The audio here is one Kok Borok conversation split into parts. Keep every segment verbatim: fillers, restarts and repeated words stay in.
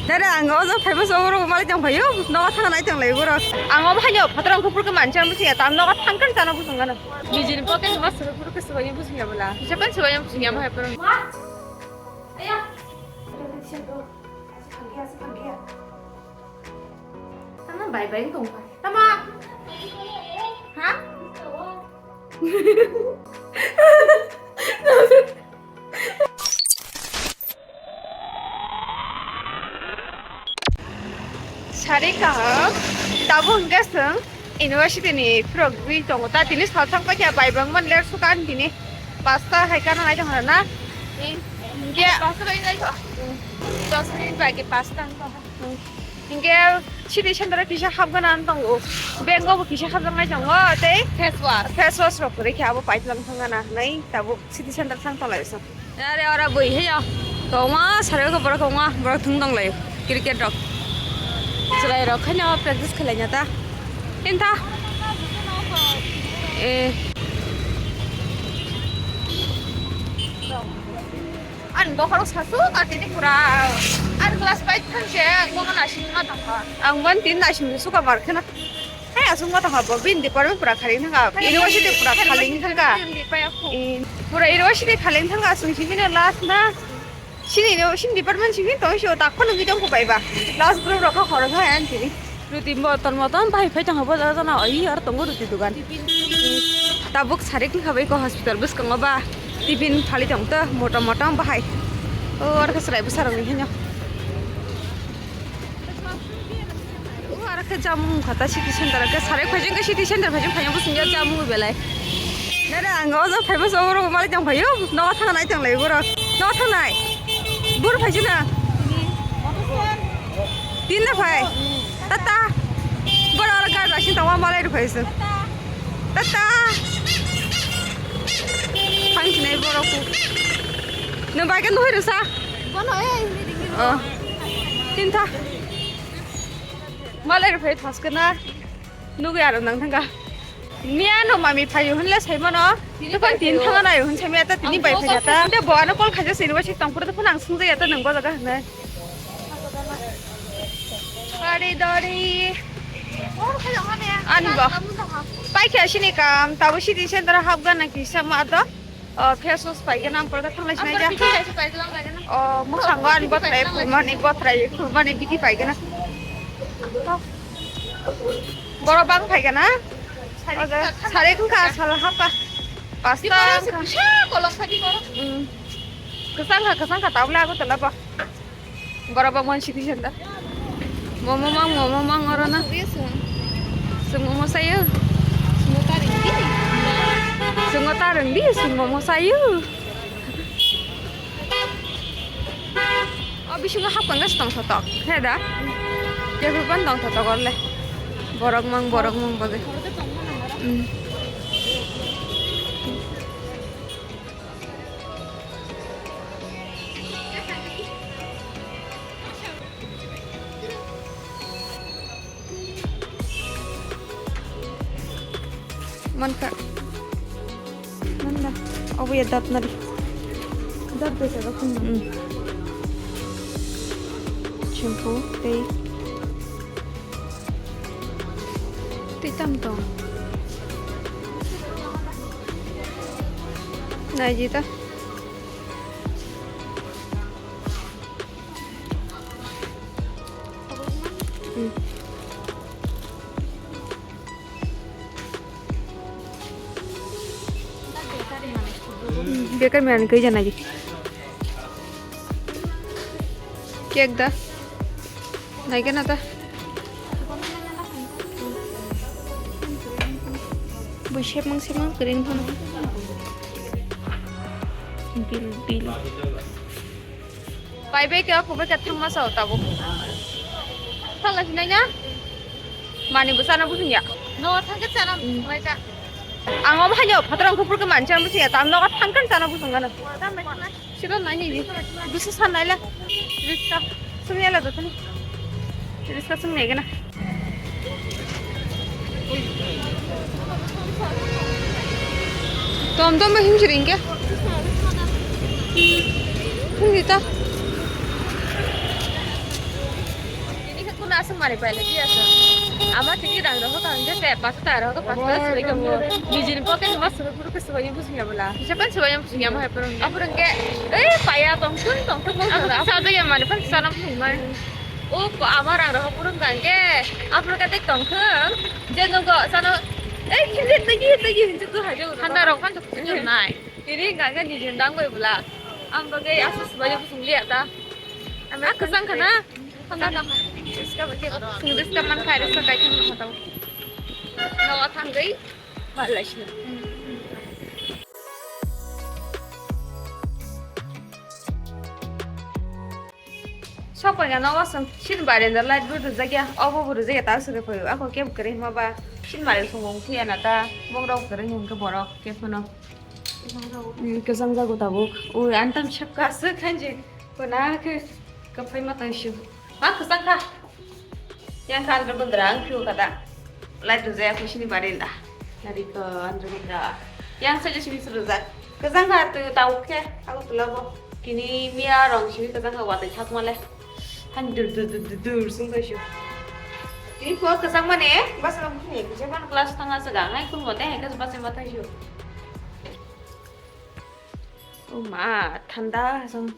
Dada, ang o jaga phaibo se borok malai tong phaio, nogo thang nai tong lai borok. Ang omo haino phataro ang kuphur khe mancha musi ya, tam nogo thang kan chana busung gana. Nijini pocket ma suru phuru khe swbai busung ya bwla. Kisa kan swbai busung ya ma hai pura. Tama bai bai tong pha. Tama. Ha? Sari kaham, tabuk hwnkhe chwng university ni phirogwi tongo ta, tini sal thang paikha bai bangmani ler suka ani tini pasta hai kana nai tong na. Hwnkhe dos minute bai khe pasta wngkha. Hwnkhe city center o kisa hapgana wng tongo, bank o bo kisa hapjaknai tongo tei face wash, face wash rok kwrwi khe abo pipeline thangana hinwi tabuk city center thang tonglaio chwng. Are ora bui heyo. Tongma sareo ko borok tongma, borok thung tonglaio. Cricket rok. Chwrai rok khaino practice khlai na ta. Hintha. Eh. Ani bokhorok sasu ka tini pura. Ani class five thang se, ang bono naising ma tongkha. Ang ban tin naising suka bar khena. Hai, aswkno tongkha bo, bini department pura khali thangkha, university pura khali thangkha. Eh, pura university khali thangkha, aswk simi no last na. Sini no, sini department simi tong sio, tak phano bidong ko bai ba. Last group rok ko khoro kha yan sini. Ruti moton moton bai phai tongkha bo jaga jana, oi, ar tongo ruti dugan. Tabuk sarik ni khabai ko hospital bwskango ba, tiffin phali tong to, motom motom bahai. O, ar khe chwrai bwsa rok ni hino. O, aro khe jamung kha ta city center, khe sare khaijing khe city center khaijing phaiya bwswng ya jamung belai. Dada, ang o jaga phaibo se borok malai tong phaio, nogo thang nai tong lai borok. Nogo thang nai. Bor phaijak na. Tin na phai. Tata. Borok aro gari raising tongma malai rw phaiswng. Tata. Thang sinai borok ku. Nwng bai khe nuhoi rw sa. Bono, eh, hindi dingin. Oh. Tin tha. Malai rw phai thaskana. Nugui aro nang thangka. Miya no mami phaio hinle saimano. Tini tokon bai tin phaio. Thanga naio hin saimaya ta tini ang bai phaio ta. Inde bo ano call khaja sini wasi tongpura ta phone ang sungja ya ta nang bojaga hinai. Kari dori. Ani bo. Paikha sini kam, tabo city center hapgana kisa ma to. O, face wash paigana, ang porda thanglai sinai ja. O, mwsang ani bothrai, khulmani bothrai, khulmani bithi paigana. Borok bang paigana. Sari wngkha, sal hapka. Pasta wngkha. Kwchang kha, kwchang kha, tabla ago tola ba. Borok bo monsi di senda. Momo mang, momo mang oro na. Chwng momo sayo. Chwng ta rwngdi, chwng momo sayo. O bisingo hapkang gas tong thotok. He da? Kebel ban tong thotok orle. Borok mang, borok mang boge. Hmm. Mankha. Nanda. Obo ya dat nari. Dat besa da phun. Hmm. Shampoo tei. Tei tam tong. Naiji ta. Hmm. Bekar mani koi jana ji. Cake da. Nai kena ta. Bo sepmang sepmang kering phano. Bil bil. Bai bai khe, khe bai khe thangma sao tabuk. Thangla sinai na? Mani bo chana busung ya. No thangke chana. Hmm. Mai ta. Ang omo haino phatrang kuphur khe mancha busung ya. Tam nogo thangkan chana busung gana. Silo nai ni. Dusu san nai la. Riksa. Sung ya la dotani. Riksa sung nai gana. Tom tom ba himsiri hingke. Himri ta. Aswk manwi pailai di aswk. Ama thini rang rohor ka hwnkhe se paso ta rohor ka paso ta swbai ka bo. Nijini pocket ma swbai phuru khe swbai buji ya bwla. Kisa pan swbai buji ya ma hai phuru. Aphuru hwnkhe, ei paya tong thung tong thung. Aphuru sa ja ya mani pan sana buji mai. O ama rang rohor phuru hwnkhe aphuru ka tek tong thung. Je nogo sana, ei khinde tegi tegi hinjak tu hai jo. Thanda rok pan tuk nai. Tini hwnkhe nijini dang bai bwla. Ang bagwi aswk swbai buji liya ta. Ama kwchang khana. Thanda kam. Singdis kaman khairi sa kai thang khatao. Nogo thangwi. Malai sini. Sokoi ga nogo song sini bare da light bu rujak ya. Obo bu rujak ya ta sugui phaio. Ako kebo kwrwi hima ba sini bare song wng thuya na ta. Bong rok kwrwi him khe borok kebo no. Hmm, kwchang jago tabuk. Ui, antam sep ka aswk khanji. Kona khe kwphai ma tang shu. Ma kwchang kha. Yang kha andra bundra ang phiu kada. Light rwjak ya khuisini barinda. Nari ko andra bundra. Yang saja sini rwjak. Kwchang kha tu tau khe. Aku tulabo. Kini miya rong sini kwchang kha watwi thak male. Han dur dur dur dur dur sung tong shu. Ini po kwchang mane basa kini kwchang man class thang aswk ang. Hai kun bote hai kwchang basa ma tang shu. O ma, thanda song.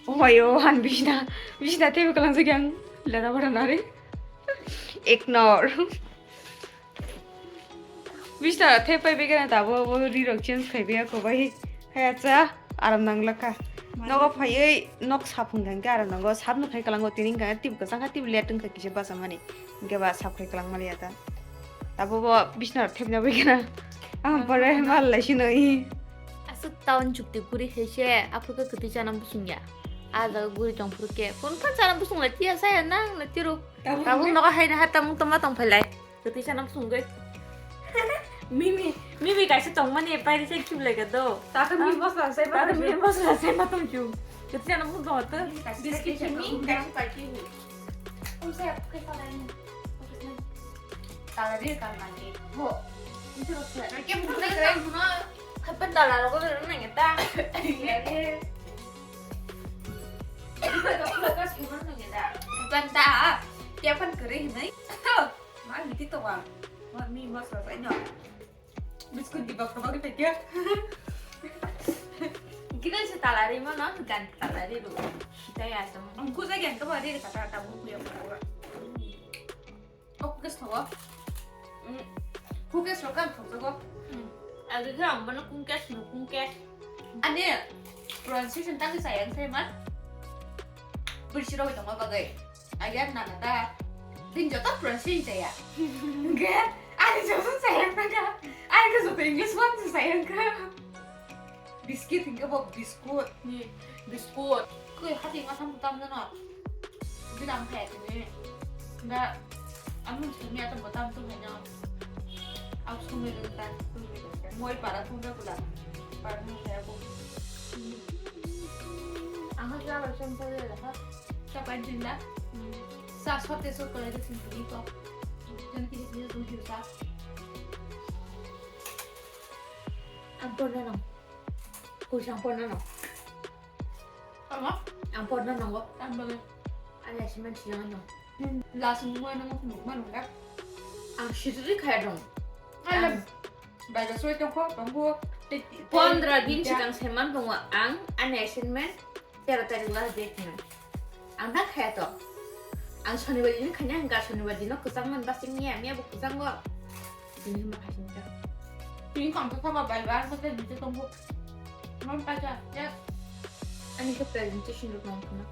O mayo, han bisna, bisna teibo kalang jagi ang lera bara nari. Ignore. Bisna thep pai begana tabo, bo ri rok change khai be ako bai. Hai acha, aram nang lakha. Nogo phaiwi nok sap hwnkha hwnkhe aram nango, sap nukhai kalango tini hwnkha tib kwchang kha tib let wngkha kisa basa mani. Hwnkhe ba sap khai kalang mani ata. Tabo bo bisna rok thepna bai gana. Ang pore mal lai sino i. Aswk town chukti guri khaise, aphuru khe kwtwi chana busung ya. A jaga guri tong phuru khe. Phone phan chana busung lai tiya saya nang lai tiro. Tabuk nogo haina ha tamung toma tong phailai. Kwtwi chana busung goi. Mimi, mimi kaisa tong mani pairi sai khib lai ga do. Tata mimi bosla sai ma tong. Mimi bosla sai ma tong chu. Kwtwi chana busung tong to. Biscuit mimi kaisa paiki. Umsa ya, khe salai ni. Salai ri kan mani. Bo. Itu rasa. Kayak bukan kayak guna. Kapan dalar aku tuh nanya ta. Ya deh. Itu tuh aku lekas gimana nanya ta. Kapan ta? Tiap kan kering nih. Mami itu wang. Mami mas rasanya. Biskut di bak bak itu ya. Kita sih talari mana? Ganti talari dulu. Kita ya teman. Aku saja yang kemarin kata kata buku yang kedua. Oh, kukes thogo. Mm, kukes rok ang thokjago. Mm. Agi khe ang bono kungkes no kungkes. Ani pronunciation tangwi chaya wng sai ma? Bwrwi rok tongma bagwi. Agi ang nana ta. Bini joto pronunciation chaya. Hwnkhe ani joto chaya wng kha. Ani khe joto English wng se chaya wng kha. Biscuit hingke bo biscuit. Ni biscuit. Koi hati ma tham tam jano. Bilang kaya tini. Nda amun sumi atam bo tam tu hanya. Aku sumi dun ta. Moi para thum da kula. Para thum da ko. Ang ha jala cham ta le ha. Sa pa jinda. Sa sote so kore de sini ko. Jan kiri kiri tu sa. Ang porna nang. Kuisang porna nang. Tama? Ang porna nango. Tama. Ang assignment siyang nang. Last mo mo nang mo man ka. Ang sitri kaya dong. Alam. Baga soi tong ko, tong ko. Pondro din sikang seman tongo ang ani assignment. Tero tarikh last date hwnwi. Ang ta khaya to. Ang sonibar din khanya hwnkha, sonibar dino kwchang man basing miya, miya bo kwchango. Tini hwnba khasing ta. Tini khamsa saba bai bar mate dite tongbo. Mon paisa, yes. Ani khe presentation rok nang khna.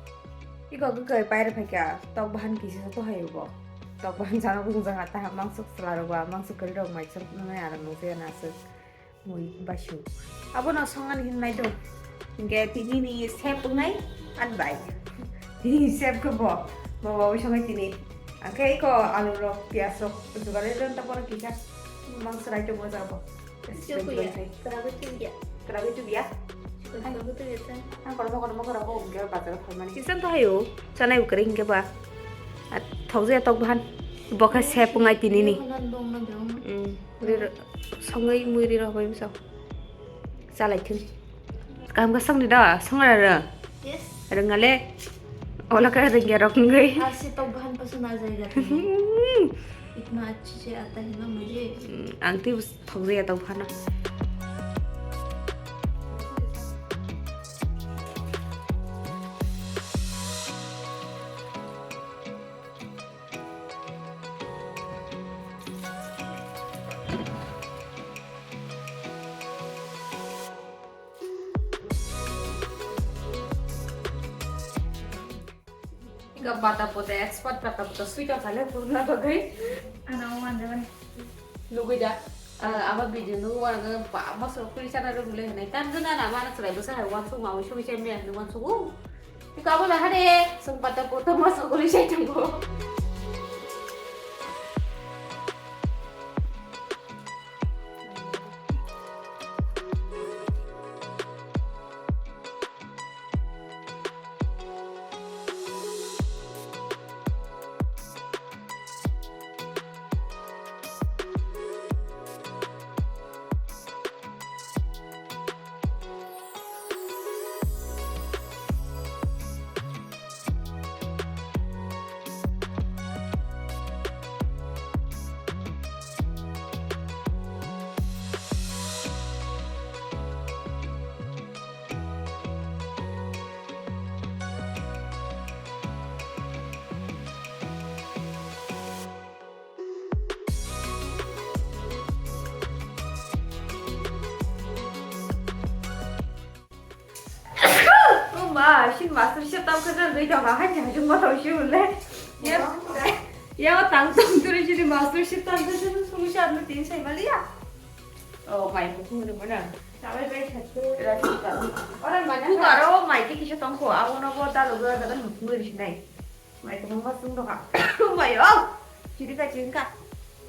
Iko gw kai paira phaikha, tok bahan kisa sa to hayo bo. Tok bahan jana bung jang ata mangsuk sala rok ba, mangsuk kari rok mai chang nai aram nang se na se. Mui basu. Abono songani hin nai do. Hingke tini ni sep wngnai an bai. Tini sep ke bo. Bo bo songni tini. Angke iko alu rok, pias rok, jugar le don ta bono kisa. Mang serai to moja bo. Chukuya. Kerabe chukuya. Kerabe chukuya. Chukuya chukuya. Ang kormo kormo kora bo hingke bazar phalmani. Kisan to hayo. Chanai bukari hingke ba. Thokje tok bahan. Bo khe sep wngnai tini ni. Bongno bongno. Hmm. Rir songwi mui rir hobai bwsa. Chalai thung. Kaham khe songni da, songra rw. Yes. Rwngale. Ola ka ringya rok ngwi. आज से तो बहन पसंद आ जाएगा तुम्हें। इतना अच्छे से आता है ना मुझे। Ang tei thok jaya tong phano. Ika bata pota expert bata pota sweet of ale purna bagai. Ana o ande ban. Lugui da. Ah, aba video nugu wana ba masuk kuri sana ru mulai hanai. Tan gana na mana serai besa hai wan sung mau sung cem ya nu wan sung. Ika aba lah hade sung bata pota masuk kuri saya tunggu. Uma, sini master chef tam khajal dui tong ha, hai hajung ma tong si ule. Ya, ya tang tong turi sini master chef tam khajal sung sha na tin sai mali ya. Oh, mai ko sung mana? Sabai bai khat. Ora mana? Ku karo mai ki kisa tong ko, abo no bo da lo da da mu ri sinai. Mai ko ma sung do ha. Mai o. Chiri ka chiri ka.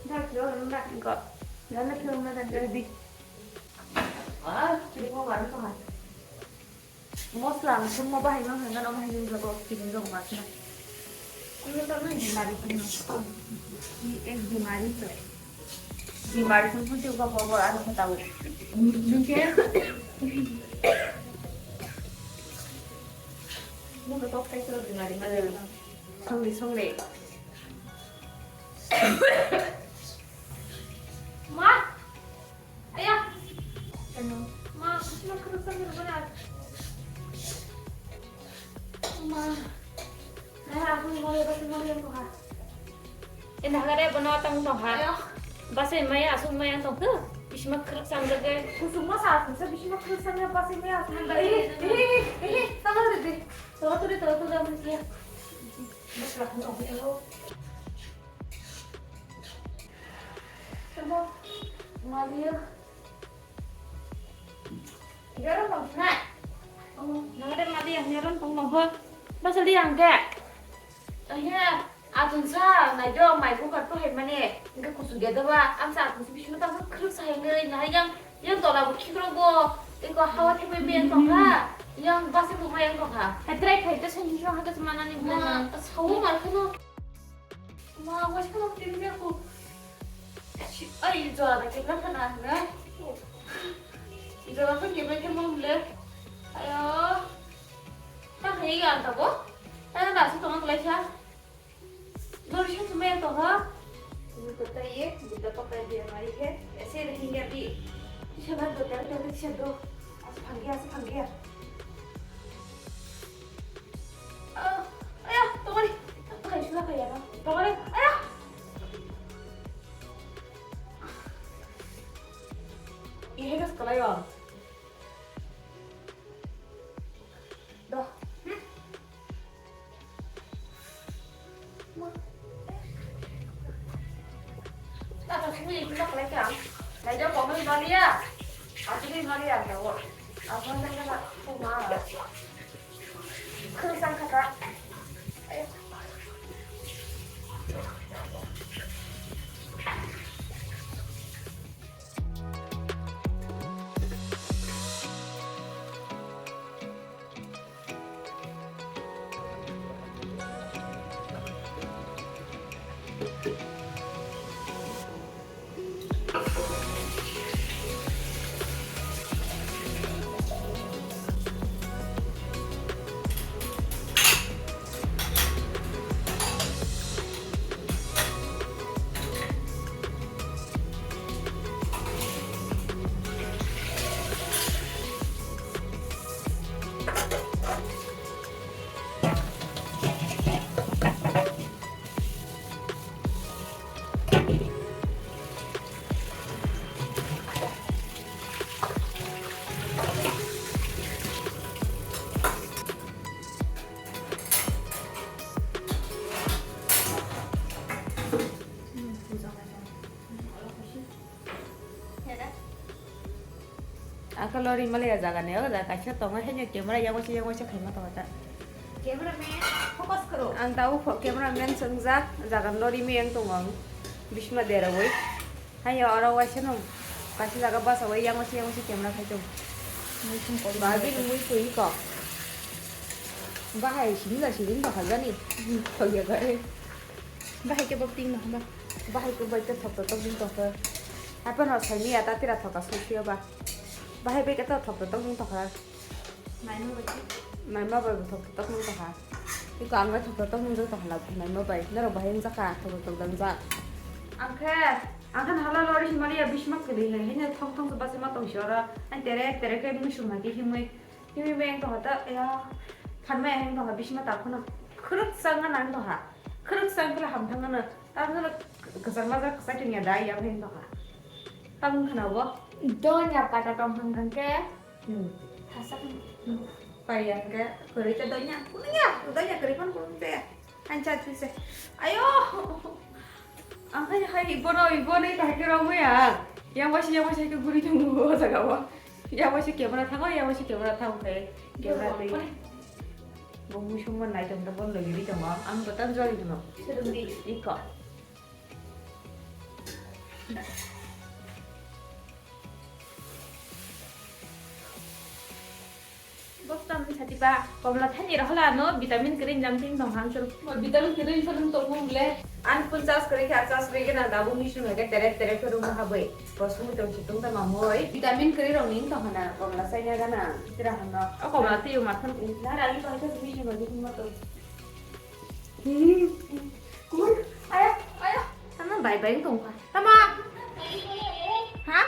Da kyo na da ko. Ya na kyo na da di. Ah, chiri ko ma na ha. Mosla ang sung mo bahai ma hanga no bahai ni jago chiri do ma na. Kuno to na bimari kuno. Ek bimari to. Bimari sung sung tiuka bobo aro khatao. Nike? Nike tok kai sura bimari ma. Songri, songri. Ma! Aya! Ano? Ma, kasi magkarusang na naman ah. Ma. Naya, ako yung mga labas ng mga yan ko ha. Ina hagare bono tang tong ha. Ayo. Basai maya asung maya tong ke. Bisma khrek sang lage. Kusuma sa asung sa bisma khrek sang ya basai maya asung lage. Eh, eh, eh, eh, tama de de. Tama tu de, tama tu de, tama tu de. Mas lah, ano, ano. Tama. Malia. Igaron tong sinai. Oh, nangre mali ang yaron tong nong ho. Basal di ang ke. Ahe, atun sa, nai do, mai buka tu hai mane, ingke kusu ge do ba, ang sa atun sa bisino tang sa khruk sa hai ngai, nai yang, yang tola bo khikro bo, iko hawa thai bai yang tong ha, yang basi bo mai yang tong ha. Hai trai khai ta sung sung ha ka semana ni bulan. Ma, sawo mar khano. Ma, wajah kalau tim dia aku. Ai, jora da kebra khana na. Jora kan kebra khe mom le. Ayo. Ta hai ga ta bo. Ta na su tong lai cha. Dor sha tu me to ha. Ini kota ye, buta pakai dia mari ke. Ese de hinga di. Sha na do ta ta sha do. As phang gaya, as phang gaya. Ah, aya, tongmani. Takai sula kaya no. Tongmani, aya. Ihe kas kalai wa. Dah. Hmm. Tata sini ini nak lagi am. Lagi kau mau malia. Aku ni malia tahu. Aku nak kena aku mah. Kau sang kata. Kalori malaya jaga ni o jaga kaisa tongo, haino camera yang waisa yang waisa khaima tongo ta. Cameraman, focus karo. Ang tabo pho-, cameraman swngjak, jaga lori meyang tongo ang. Bisma derawi. Hayo oro waisa no kaisa jaga basa bai yang waisa yang waisa camera khai tongo. Mui sung kori. Babi ni mui sui ko. Bahai sini la sini bahai gani. Thok ya gari. Bahai ke bab ting no ba. Bahai ke bai ke thok thok thok ding thok. Apa no sai mi ata tira thok asu sia ba. Bahai bai ke thok thok thok ding thok. Naima bai. Naima bai thok thok thok ding thok. Iko ang bai thok thok thok ding thok la naima bai. Naro bahai wng jaka thok thok dang jak. Angkhe, angkhe hala lori himali ya bisma kili he. Hine thong thong ba se ma tong si ora. An tere tere ke mi sum ha ki himui. Himui beng to hata ya. Phan ma heng to ha bisma ta khuna. Khuruk sang nang to ha. Khuruk sang kala ham thang na. Tam na kasar ma jak sa kin ya dai ya heng to ha. Tam khana bo. Donya pata tong hang hang ke. Hmm. Thasa kan. Paiyan ke, kori te donya. Kuning ya, donya kori kan kuning te. Ancha tu se. Ayo. Ang hai hai ibono, ibono kahai ke rong ya. Yang wasi, yang wasi ke guri tong bo jaga bo. Yang wasi camera thango, yang wasi camera thang ke. Camera te. Bo musung mo nai tong ta bon lagi di tong. Ang betan jori tong. Sedang di. Iko. Bostam satiba komla thani rohla no vitamin kering jam ting tong ham sur. Mo vitamin kering sa nung tong mung le. An pun chas kering kha chas kering na dabu mi sung ke tere tere khe rung ha bai. Bosmu tong si tung ta mamoi. Vitamin kering rong ning tong hana komla sai na gana. Tira hana. O komla ti u mathan. Na rali tong ka mi sung ke ma tong. Hmm. Kur. Ayo, ayo. Tama bai bai tong kha. Tama. Ha?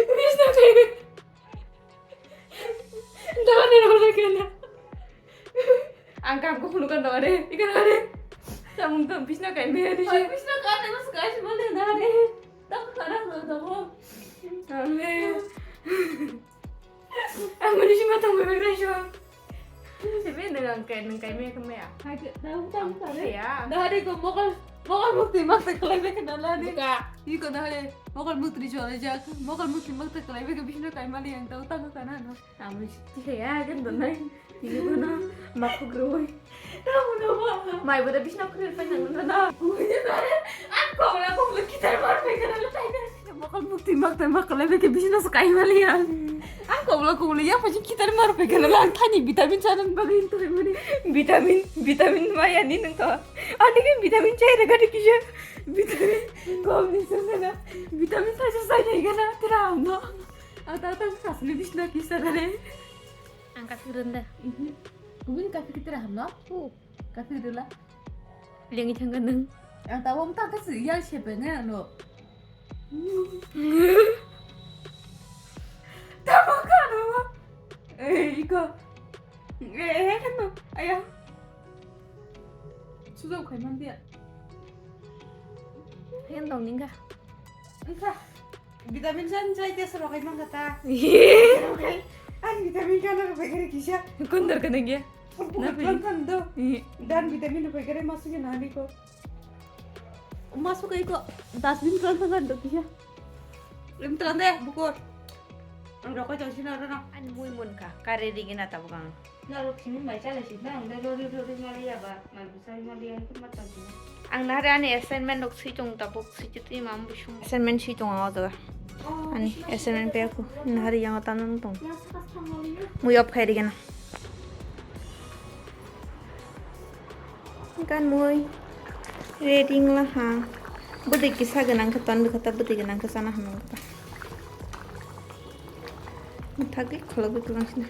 Bisna kaime. Dani role kena. Ang kam ko khunu kan dore. Ikan dore. Samung to bisna kaime ni. Bisna kaime mas kaime mane dore. Tak kana ko to. Ale. Ang mani sima tong bebek rai sio. Sebe nang ang kai nang kai me kemaya. Hai ke, dah utang utang. Ya. Dah hari ko mokol mokol mukti mak tak kelai bek dah lah ni. Buka. Iko dah hari mokol mukti jual aja. Mokol mukti mak tak kelai bek bisno kai mali yang tahu tahu kan ano. Ang mani sih ya kan donai. Ini kono makuk roi. Mai boda bisna khuril pai nang na na. Ang kobla kobla kitar mar pai kana la tai na. Mokol mukti mak tai mak lai beke bisna sakai mali ya. Ang kobla kobla ya pajin kitar mar pai kana la thani vitamin chanan bagin to mani. Vitamin vitamin maya ni nang to. Ani ke vitamin chai raga de kije. Vitamin kom ni sana. Vitamin sa sa sai kana tera no. Ata ata kasli bisna kisa kare. Ang kaphik rwng de. Mhm. Kubuni kaphik kitra hamno? Ku. Kaphik rwla. Lengwi thangkha nwng. Ang tabuk wng tangkha se yang sepeng ya no. Tabuk ka no. Eh, iko. Eh, eh, no. Aya. Sujau khai man dia. Hen dong ningka. Engka. Vitamin san chai te soro kai mangka ta. Ye. Soro kai. An vitamin kana ro pegere kisa. Kondor kana ge. Na pe. Kan kan do. Ye. Dan vitamin ro pegere masu ke nani ko. Masu kai ko dustbin kan kan do kisa. Em tran de bukur. Ang rokoi tong sina ro na. An mui mun ka. Kare ri gina tabuk ang. Narok simi mai chala si na ang de ro ri ro ri mali ya ba. Ang nahari ani assignment rok swi tong tabuk swi twi ma bwswng assignment swi tong o jaga. Ani assignment paper ko nahari yang tanang tong. Mui off khai rigena. Gan mui reading la ha. Bwdwi kisa gwnang khe ton bwkha ta bwdwi gwnang khe chana hamung khe ta. Thagwi kholobwi kwlang sina.